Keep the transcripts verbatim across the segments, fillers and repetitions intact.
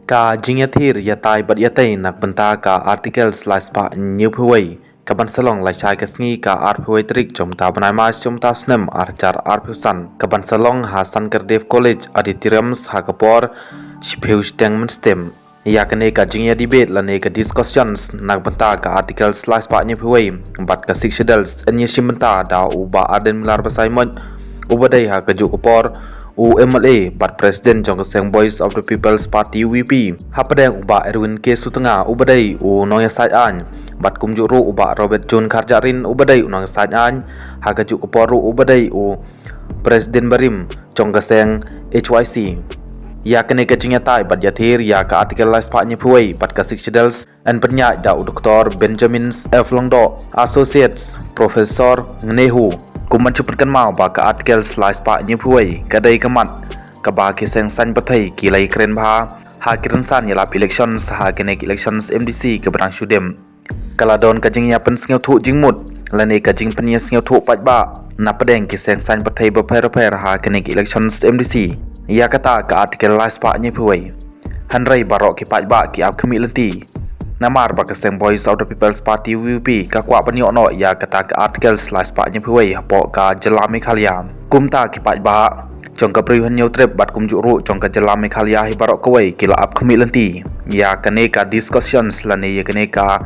Ka jingïathir ïatai bad ïatei na ka bynta ka Article lai spah hynñiewphew wei ka ban sa long lashai ka sngi ka arphew wei tarik jong mynta bnai March jong mynta snem ar hajar arphew san, ka ban sa long ha Sankardev College Auditoriums ha ka por shiphew shiteng mynstep. Ïa kane ka jingïa debate lane ka discussions na ka bynta ka Article lai spah hynñiewphew wei bad ka Sixth Schedule yn ïashim bynta da u Bah Ardent Miller Basaiawmoit, uba dei ha kajuh ka por u M L A bad President jong ka seng Voice of the People's Party, V P, hapdeng u Bah Erwin K Sutnga, uba dei u nongïasaid aiñ, bad kumjuh ruh u Bah Robert June Kharjahrin, uba dei u nongïasaid aiñ, ha kajuh ka por ruh uba dei u President barim jong ka seng H Y C. Ïa kane ka jingïatai bad ïathir ïa ka Article lai spah hynñiewphew wei bad ka Sixth Schedule yn pynïaid da u Doktor Benjamin F Lyngdoh, Associate Professor, NEHU, kum ban shu pynkynmaw ba ka Article lai spah hynñiewphew wei ka dei ka mat kaba ki seng saiñ pyrthei ki la ïakren bha ha ki rynsan ïalap elections, ha kine ki elections M D C kaba dang shu dep. Ka la don ka jingïapynsngewthuh jingmut lane ka jingpynïasngewthuh paidbah napdeng ki seng saiñ pyrthei bapher bapher ha kine ki elections M D C ïa kata ka Article lai spah hynñiewphew wei. Hynrei baroh ki paidbah ki ap khmih lynti namar ba ka seng Voice of the People's Party, V P, ka kwah ban ïoh noh ïa kata ka Article lai spah hynñiewphew wei hapoh ka jylla Meghalaya. Kumta ki paidbah jong ka Bri u Hynñiewtrep bad kumjuh ruh jong ka jylla Meghalaya hi baroh kawei ki la ap khmih lynti ïa kane ka discussions lane ïa kane ka,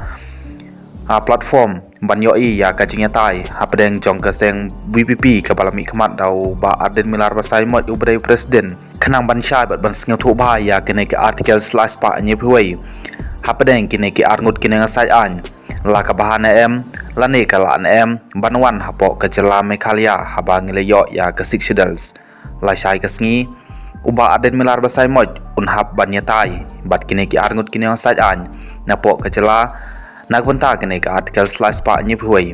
ah, platform ban ïohi ïa ka jingïatai hapdeng jong ka seng V P P kaba la mihkhmat da u Bah Ardent Miller Basaiawmoit, uba dei u President, khnang ban shai bad ban sngewthuh bha ïa kine ki Article lai spah hynñiewphew wei hapdeng kine ki arngut ki nongïasaid aiñ, la ka bha ne em lane ka lah ne em ban wan hapoh ka jylla Meghalaya haba ngi la ïoh ïa ka Sixth Schedule. Lashai ka sngi u Bah Ardent Miller Basaiawmoit un hap ban ïatai bad kine ki arngut ki nongïasaid aiñ napoh ka jylla na ka bynta kine ki Article lai spah hynñiewphew wei.